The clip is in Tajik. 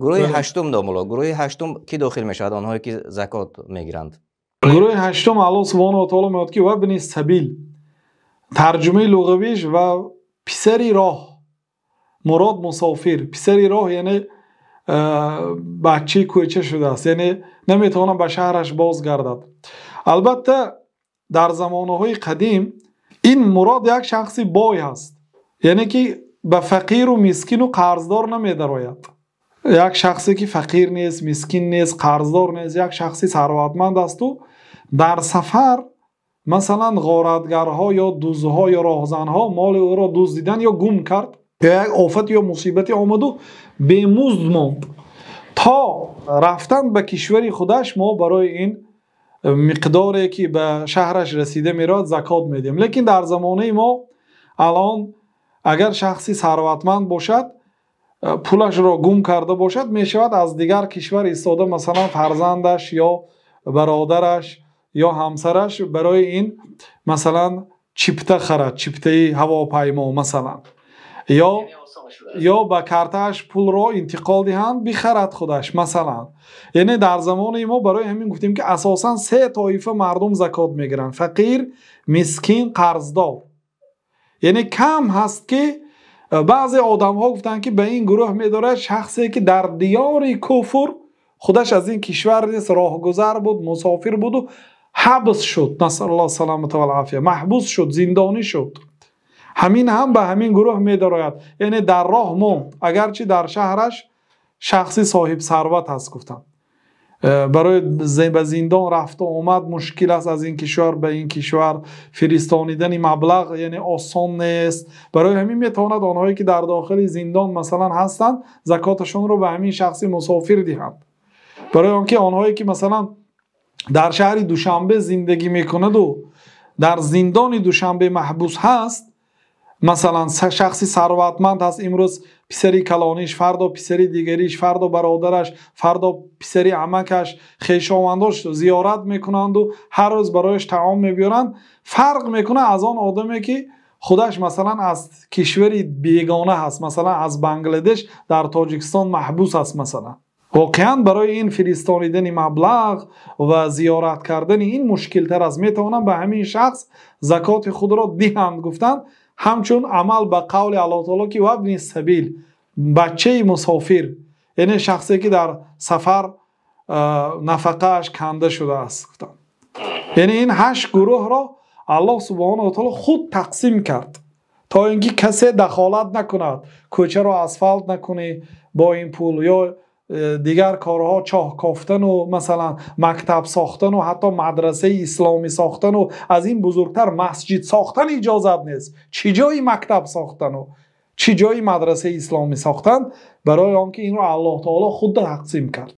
Гурӯҳи ҳаштум, домулло, гурӯҳи ҳаштум кӣ дохил мешавад? Онҳое ки закот мегиранд. Гурӯҳи ҳаштум, Аллоҳ субҳонаҳу ва таъоло мегӯяд, ки وابن السبيل, тарҷумаи луғавиш ва писари роҳ, мурод мусофир. Писари роҳ яъне бачаи кӯча шудааст, яъне наметавонад ба шаҳраш бозгардад. Албатта, дар замонаҳои қадим ин мурод як шахси бой ҳаст, яъне ки ба фақиру мискину қарздор намедарояд. Як шахсе ки фақир нест, мискин нест, қарздор нест, як шахси сарватманд асту дар сафар, масалан, ғоратгарҳо ё дузҳо ё роҳзанҳо моли ӯро дуздидан ё гум кард, ё як офат ё мусибате омаду бемузд монд то рафтан ба кишвари худаш, мо барои ин миқдоре ки ба шаҳраш расида меравад, закот медиҳем. Лекин дар замонаи мо алон агар шахси сарватманд бошад, пулашро гум карда бошад, мешавад аз дигар кишвар истода, масалан, фарзандаш ё бародараш ё ҳамсараш барои ин, масалан, чипта харад, чиптаи ҳавопаймо, масалан, ё ба картааш пулро интиқол диҳанд, бихарад худаш, масалан. Яъне дар замони мо, барои ҳамин гуфтем, ки асосан се тоифа мардум закот мегиранд: фақир, мискин, қарздор. Яъне кам ҳаст, ки баъзе одамҳо гуфтанд, ки ба ин гурӯҳ медорад шахсе ки дар диёри куфр, худаш аз ин кишвар нест, роҳгузар буд, мусофир буду ҳабс шуд, نسأل الله السلامة والعافية, маҳбус шуд, зиндонӣ шуд, ҳамин ҳам ба ҳамин гурӯҳ медарояд. Яъне дар роҳ монд, агарчи дар шаҳраш шахси соҳиб сарват ҳаст. Гуфтам, барои ба зиндон рафту омад мушкил аст, аз ин кишвар ба ин кишвар фиристонидани маблағ яъне осон нест. Барои ҳамин метавонад онҳое ки дар дохили зиндон, масалан, ҳастанд, закоташонро ба ҳамин шахси мусофир диҳанд. Барои он ки онҳое ки, масалан, дар шаҳри Душанбе зиндагӣ мекунаду дар зиндони Душанбе маҳбус ҳаст, масалан, шахси сарватманд ҳаст, имрӯз писари калониш, фардо писари дигариш, фардо бародараш, фардо писари амакаш, хешовандош зиёрат мекунанду ҳар рӯз барояш таом мебиёранд, фарқ мекунад аз он одаме ки худаш, масалан, аз кишвари бегона ҳаст, масалан, аз Бангладеш дар Тоҷикистон маҳбус аст, масалан. Воқеан барои ин фиристонидани маблағ ва зиёрат кардани ин мушкилтар аст. Метавонанд ба ҳамин шахс закоти худро диҳанд, гуфтанд, ҳамчун амал ба қавли Аллоҳ таоло, ки وابن السبيل, бачаи мусофир, яъне шахсе ки дар сафар нафақааш канда шудааст, гуфтанд. Яъне ин ҳашт гурӯҳро Аллоҳ субҳонаҳу ва таоло худ тақсим кард, то ин ки касе дахолат накунад, кӯчаро асфалт накунӣ бо ин пул ё дигар корҳо, чоҳ кофтану, масалан, мактаб сохтану, ҳатто мадрасаи исломӣ сохтану, аз ин бузургтар масҷид сохтан иҷозат нест. Чӣ ҷои мактаб сохтану, чӣ ҷои мадрасаи исломӣ сохтан? Барои он ки инро Аллоҳ таоло худ тақсим кард.